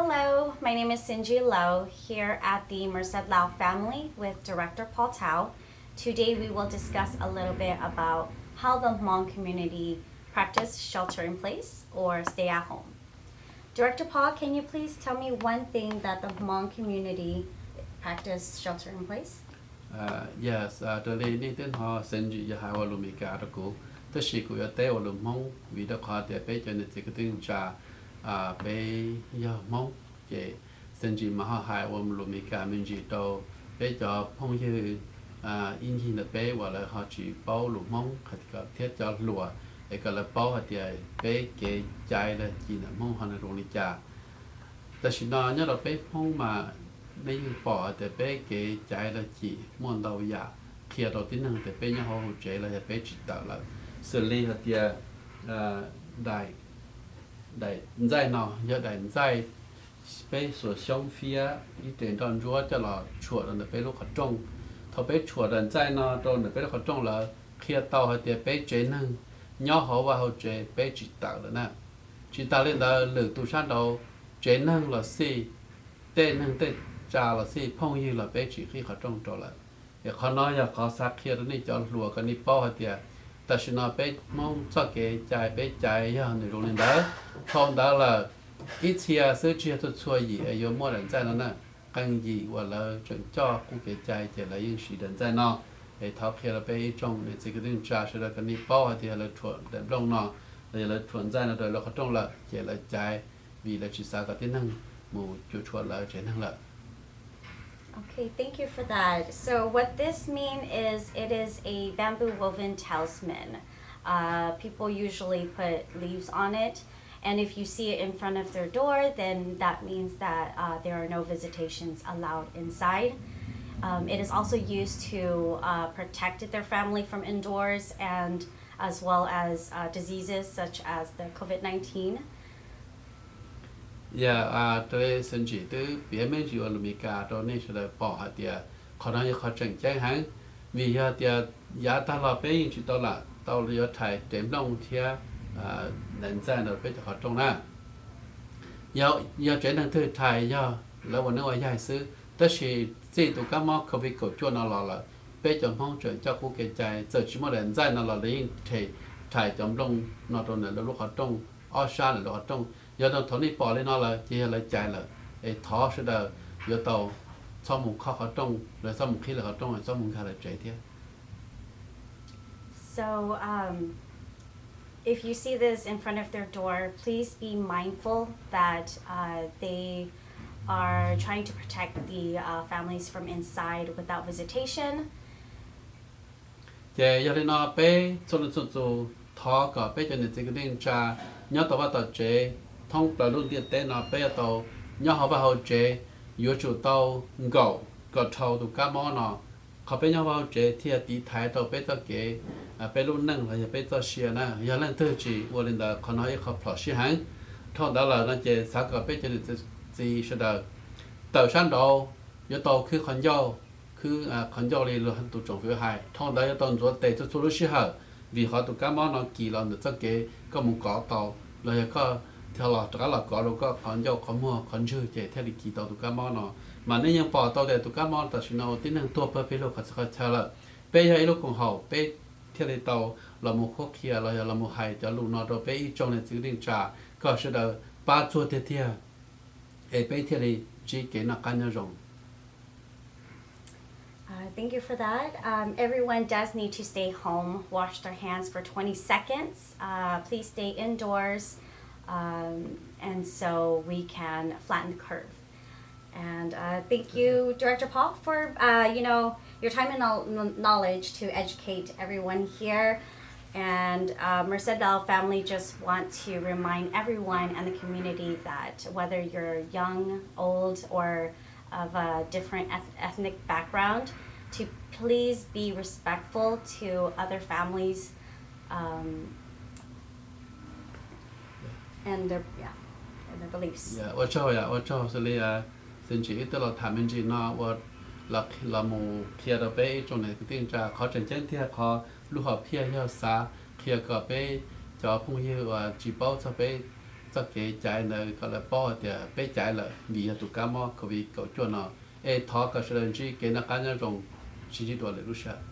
Hello, my name is Sinji Low here at the Merced Lao family with Director Paul Tao. Today we will discuss a little bit about how the Hmong community practice shelter in place or stay at home. Director Paul, can you please tell me one thing that the Hmong community practice shelter in place? Yes, raws li nej twb hnov Sinji yog hais ua lus Meskas rau kuv, tab sis kuv yuav teb ua lus Hmoob vim rau qhov tias peb cov niam txiv kwv tij neej tsa peb yog Hmoob ces Sinji mas ho hais ua lus Meskas me ntsis rau peb cov phooj ywg ib ncig ntawm peb uas lawv ho tsis paub lus Hmoob thiab cov hluas es kom lawv paub hais tias peb kev cai lawv cim ntawm Hmoob ho nws zoo li cas. Tam sim no nyob rau peb Hmoob mas nej yeej pom hais tias peb kev cai lawv cim muaj ntau yam qhia rau tib neeg tias peb nyob hauv hauv tsev los yog peb tsis tawm lawm. Xws li hais tias daim ntxaij no yog daim ntxaij peb xuas xyoob fiab ib re nroj ntsuab coj los tshuam rau ntawm peb lub qhov rooj. Thaum peb tshuam daim ntxaij no rau ntawm peb lub qhov rooj lawm qhia tau hais tias peb tsev neeg nyob hauv vaj hauv tsev peb tsis tawm lawm na. Tsis tas li ntawd lwm tus sab nraud tsev neeg los xij, tej neeg tej tsa los xij, phooj ywg los peb tsis qhib qhov rooj rau lawm. Es qhov no yog qhov xav qhia rau nej cov hluas kom nej paub hais tias tam sim no peb Hmoob txoj kev cai peb cai yog nws zoo li ntawd. Dhau ntawd lawm ib txhia xwb tsis yog txhua txhua yim es yuav muaj daim ntxaij no na. Qee yim uas lawv tseem coj qub kev cai ces lawv yeej siv daim ntxaij no. Es thov qhia rau peb ib tsoom niam txiv kwv tij neej tsa sawv daws kom nej paub hais tias lawv tshuam daim nplooj no los yog lawv tshuam ntxaij no rau lawv qhov rooj lawm ces lawv cai vim lawv tsis xav kom tib neeg mus cuam tshuam lawv tsev neeg lawm. Okay, thank you for that. So what this mean is it is a bamboo woven talisman. Uh, people usually put leaves on it, and if you see it in front of their door, then that means that uh, there are no visitations allowed inside. Um, it is also used to uh, protect their family from indoors and as well as uh, diseases such as the COVID nineteen. Yog raws li Sinji twb piav me ntsis ua lus Meskas rau nej sawv daws pom hais tias qhov no yog qhov tseem ceeb heev, vim yog tias yav tag los peb yeej tsis tau lam tau yuav rhais daim nplooj thiab daim ntxaij ntawm peb cov qhov rooj na. Yog tsev neeg twg rhais yog lawv ua neeb ua yaig xwb, tab sis txij tus kab mob COVID kaum cuaj no los lawm, peb cov Hmoob tseem coj qub kev cai, txawm tsis muaj daim ntxaij no los lawv yeej rhais cov nplooj no rau ntawm lawv lub qhov rooj, ob sab ntawm lawv qhov rooj. Yog thaum nej pom li no lawm ces yog lawv cai lawm, es thov sawv daws yuav tau txhob mus khob qhov rooj los txhob mus qhib lawv qhov rooj, txhob mus nkag lawv tsev thiab. So, um, if you see this in front of their door, please be mindful that uh, they are trying to protect the uh, families from inside without visitation. Ces yog li no peb txhua leej txhua tus thov kom peb cov niam txiv kwv tij neej tsa nyob tom vaj tom tsev thoob plaws lub ntiaj teb no peb yuav tau nyob hauv vaj hauv tsev, yuav tsum tau nkaum kom dhau tus kab mob no. Qhov peb nyob hauv vaj hauv tsev thiaj tiv thaiv rau peb txoj kev, peb lub neej los yog peb txoj sia na. Yog leej twg tsis ua li ntawd qhov no ib qho plhom sij heev. Dhau ntawd lawm no ces xav kom peb cov niam txiv sawv daws tawm sab nraud yuav tau khwb qhov ncauj, khwb qhov ncauj li luag tus tsoom fwv hais. Dhau ntawd yuav tau ntxuav tes txhua txhua lub sij hawm, vim qhov tus kab mob no kis los ntawm txoj kev koj mus kov tau, los yog koj thiaj los rov qab los kov rau koj qhov ncauj qhov muag qhov ntswg ces thiaj li kis tau tus kab mob no. Mas nej yeej pom tau tias tus kab mob tam sim no ua tib neeg tuag pawg plig lug qhov txhia qhov chaw lawm. Peb yog ib lub koom haum peb thiaj li tau los mus qhuab qhia los yog los mus hais cov lus no rau peb ib tsoom niam txiv kwv tij neej tsa kom sawv daws pab txuag tiag tiag es peb thiaj li ntsib kev noj qab nyob zoo. Uh, thank you for that. Um, everyone does need to stay home, wash their hands for twenty seconds. Uh, please stay indoors, um, and so we can flatten the curve. And uh, thank you, Director Paul, for uh, you know your time and knowledge to educate everyone here. And uh, Merced Lao family just want to remind everyone and the community that whether you're young, old, or of a different eth- ethnic background, to please be respectful to other families um, and their yeah, and their beliefs. Ua tsaug, ua tsaug xws li Sinji wb twb los tham me ntsis no ua los mus qhia rau peb ib tsoom niam txiv kwv tij neej tsa. Qhov tseem ceeb thiab qhov lub hom phiaj yog xav qhia kom peb cov phooj ywg uas tsis paub txog peb txoj kev caiv ntawd kom lawv paub hais tias peb caiv lawm vim yog tus kab mob covid kaum cuaj no. Es thov kom sawv daws ntsib kev noj qab nyob zoo, sib ntsib dua lwm lub sij hawm.